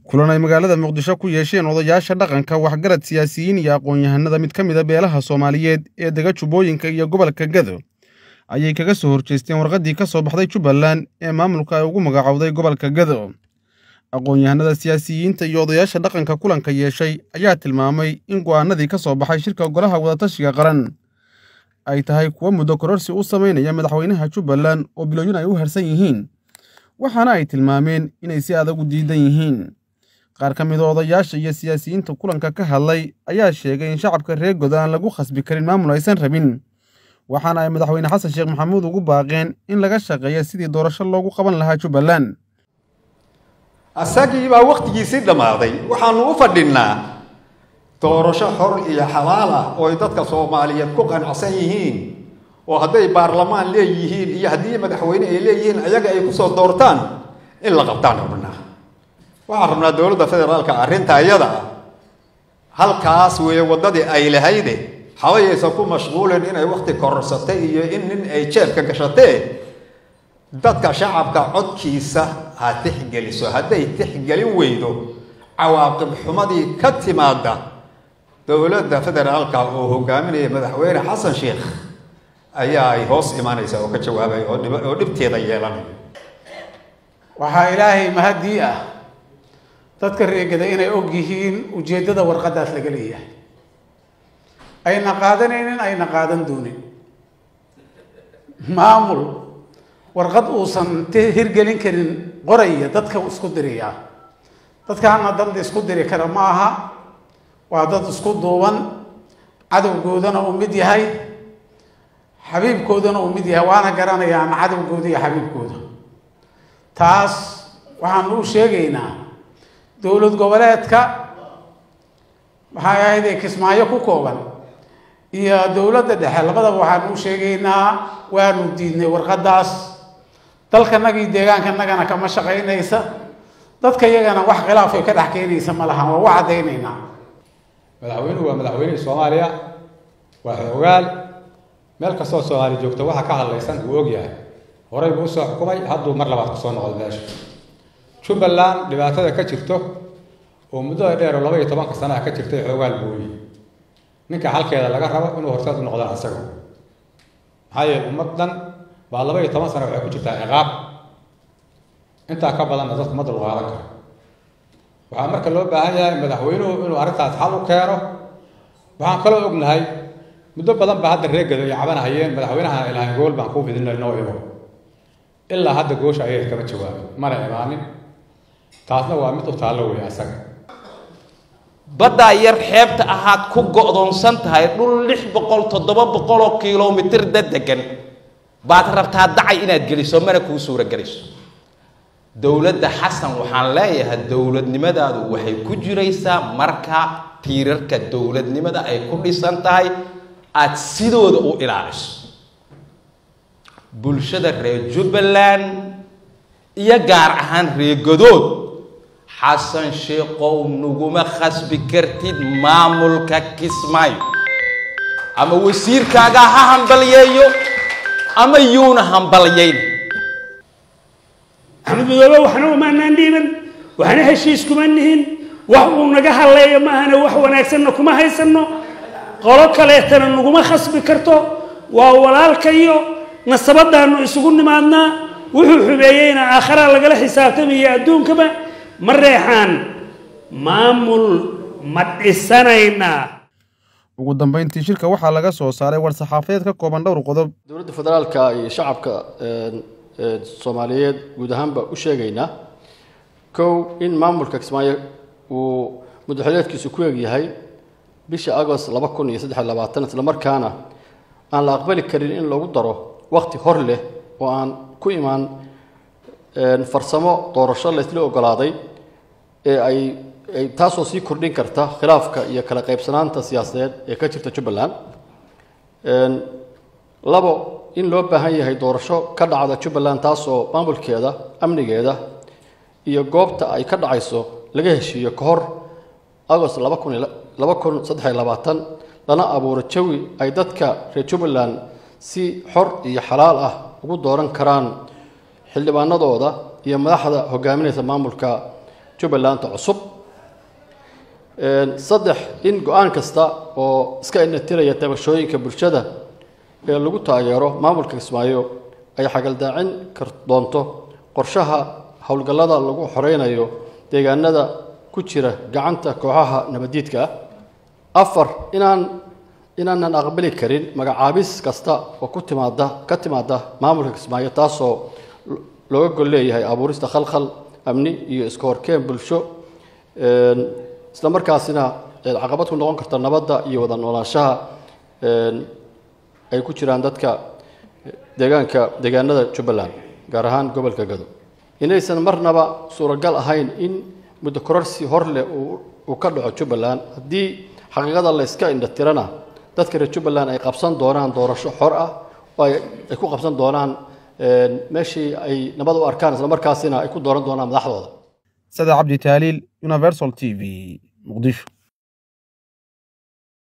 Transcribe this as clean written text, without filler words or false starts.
Kulan ay magaalada Muqdisho ku yeesheen odayaasha dhaqanka, waxgarad, siyaasiyiin iyo aqoon-yahanada mid ka mid a beelaha Soomaaliyeed ee dega Jubbooyinka iyo gobolka Gado ayay kaga soo horjeesteen warqaddii ka soo baxday Jubbaland ee maamulka ay ugu magacowday gobolka Gado. Aqoon-yahanada, siyaasiyiinta iyo odayaasha dhaqanka kulanka yeeshay ayaa tilmaamay in go'aanadii ka soo baxay shirka golaha wadatashiga qaran ay tahay kuwo muddo kororsi u samaynaya madaxweynaha Jubbaland oo bilooyin ay u harsan yihiin, waxaana ay tilmaameen inay si adag u diidan yihiin. Qaar ka mid a odayaasha iyo siyaasiyiinta kulanka ka hadlay ayaa sheegay in shacabka reer Godo aan lagu khasbi karin maamul aysan rabin, waxaana ay madaxweyne Xasan Sheekh Maxamuud ugu baaqeen in laga shaqeeyo sidii doorasho loogu qaban lahaa Jubbaland. Asagii baa wakhtigiisii dhammaaday. Waxaanu u fadhinnaa doorasho xor iyo xalaal ah oo ay dadka Soomaaliyeed ku qanacsan yihiin, oo hadday baarlamaan leeyihiin iyo haddii madaxweyne ay leeyihiin ayaga ay kusoo doortaan in la qabtaan rabnaa. Waxaan rabnaa dowladda federaalka arrinta iyada ah halkaas weeye waddadii ay lahayde, xabayaysan ku mashquulin inay wakhti kororsatay iyo in nin ay jeebka gashatee. Dadka shacabka codkiisa ha tixgeliso. Hadday tixgelin weydo, cawaaqib xumadii ka timaada dowladda federaalka oo hogaaminaya madaxweyne Xasan Sheekh ayaa ay hoos imaanaysa oo ka jawaabaya oo dhibteeda yeelanaya. Waxaa Ilaahay mahadii ah dadka reegada inay og yihiin ujeeddada warqaddaas laga leeyahay, ayna qaadanaynin, ayna qaadan doonin maamul warqad uusan hirgelin karin qoraya dadka isku dirayaa. Dadkaana dad isku diri kara ma aha, waa dad isku duuban, cadowgoodana uu mid yahay, xabiibkoodana uu mid yahay, waana garanayaan cadowgooda iyo xabiibkooda. Taas waxaanu u sheegaynaa dowlad goboleedka maxay ahayd ee Kismaayo ku kooban iyo dowladda dhexe labadaba. Waxaanu u sheegaynaa waanu diidnay warqaddaas, dalkanaga iyo deegaankanagana kama shaqaynaysa, dadka iyagana wax khilaaf ay ka dhex keenaysa ma lahan, waa u caddaynaynaa. Madaxweynuhu waa madaxweynihii Soomaaliya, waa xoogaal meel kastoo Soomaali joogto waxa ka hadlaysan wuu ogyahay. Horey buu usoo xukumay, hadduu mar labaad kusoo noqdo meesha. Jubbaland dhibaatada ka jirto oo muddada dheer oo 12-ka sanaha ka jirtay xoogaal buu yihi. Ninka xalkeeda laga rabo inuu horseed u noqdaan asaga, maxaa yeele ummad dhan baa 12 sano waxay ku jirtaa ciqaab, intaa ka badanna dadku ma dulqaadan karo. Waxaa marka loo baahan yahay madaxweynuhu inuu arrintaas xal u keeno. Waxaan kaloo ognahay muddo badan ba hadda reer Gado ay cabanahayeen madaxweynaha ilahayn gool baan kuu fidinay noo imo, ilaa hadda goosha ayay kama jawaabin, mana imaanin. Taasna waa mid u taallo wey asaga. Baddaa yar xeebta ahaad ku go'doonsan tahay, dhul 600 700 kilomitir dadegan baad rabtaa dacay inaad geliso, mana kuu suura gelayso. Dowladda Xasan waxaan leeyahay, dowladnimadaadu waxay ku jiraysaa marka tiirarka dowladnimada ay ku dhisan tahay aada sidooda u ilaaliso. Bulshada reer Jubbaland iyo gaar ahaan reer Godood, Xasan Sheekhow, naguma khasbi kartid maamulka Kismaayo. Ama wasiirkaaga ha hambalyeeyo ama yuuna hambalyeyn. Axmed Madoobe waxna umaanaan dhiiban, waxna heshiis kuma nihin, wax uu naga hadleeyo maahane wax wanaagsanna kuma haysanno. Qolo kaleetana naguma khasbi karto. Waa walaalkayo, nasabadaanu isugu nimaadnaa. Wuxuu xumeeyeyna aakharaa lagala xisaabtamaya adduunkaba. Ma reexaan maamul ma dhisanaynaa. Ugu dambeyntii shirka waxaa laga soo saaray war-saxaafadeed ka kooban dhowr qodob. Dowladda federaalka iyo shacabka Soomaaliyeed guud ahaanba u sheegaynaa: kow, in maamulka Kismaayo uu muddaxileedkiisu ku egyahay bisha Agost 2023, islamarkaana aan la aqbali karin in lagu daro waqti hor leh oo aan ku imaan farsamo doorasho laysla ogolaaday ee ay taasoo sii kordhin karta khilaafka iyo kala qaybsanaanta siyaasadeed ee ka jirta Jubbaland. Labo, in loo baahan yahay doorasho ka dhacda Jubbaland, taasoo maamulkeeda, amnigeeda iyo goobta ay ka dhacayso laga heshiiyo ka hor Agost 2023, lana abuuro jawi ay dadka reer Jubbaland si xor iyo xalaal ah ugu dooran karaan xildhibaanadooda iyo madaxda hogaaminaysa maamulka Jubbalanta cusub. 3, in go-aan kasta oo iska indhatiraya tabashooyinka bulshada ee lagu taageero maamulka Kismaayo ay xagaldaacin kar doonto qorshaha howlgallada lagu xoreynayo deegaanada ku jira gacanta kooxaha nabadiidka ah. 4, inaanan aqbali karin magacaabis kasta oo ku timaada ka timaada maamulka Kismaayo, taasoo looga gol leeyahay abuurista khalkhal amni iyo iska horkeen bulsho, isla markaasina caqabad ku noqon karta nabadda iyo wada noolaanshaha ay ku jiraan dadka deegaanka deegaanada Jubbaland, gaar ahaan gobolka Gado. Inaysan marnaba suuragal ahayn in muddo kororsi hor leh uu ka dhaco Jubbaland. Haddii xaqiiqada la iska indhatirana, dadka reer Jubbaland ay qabsan doonaan doorasho xor ah oo ay ku qabsan doonaan meeshii ay nabad u arkaan, isla markaasina ay ku dooran doonaan madaxdooda. Sada Cabdi Taaliil, Universal TV, Muqdisho.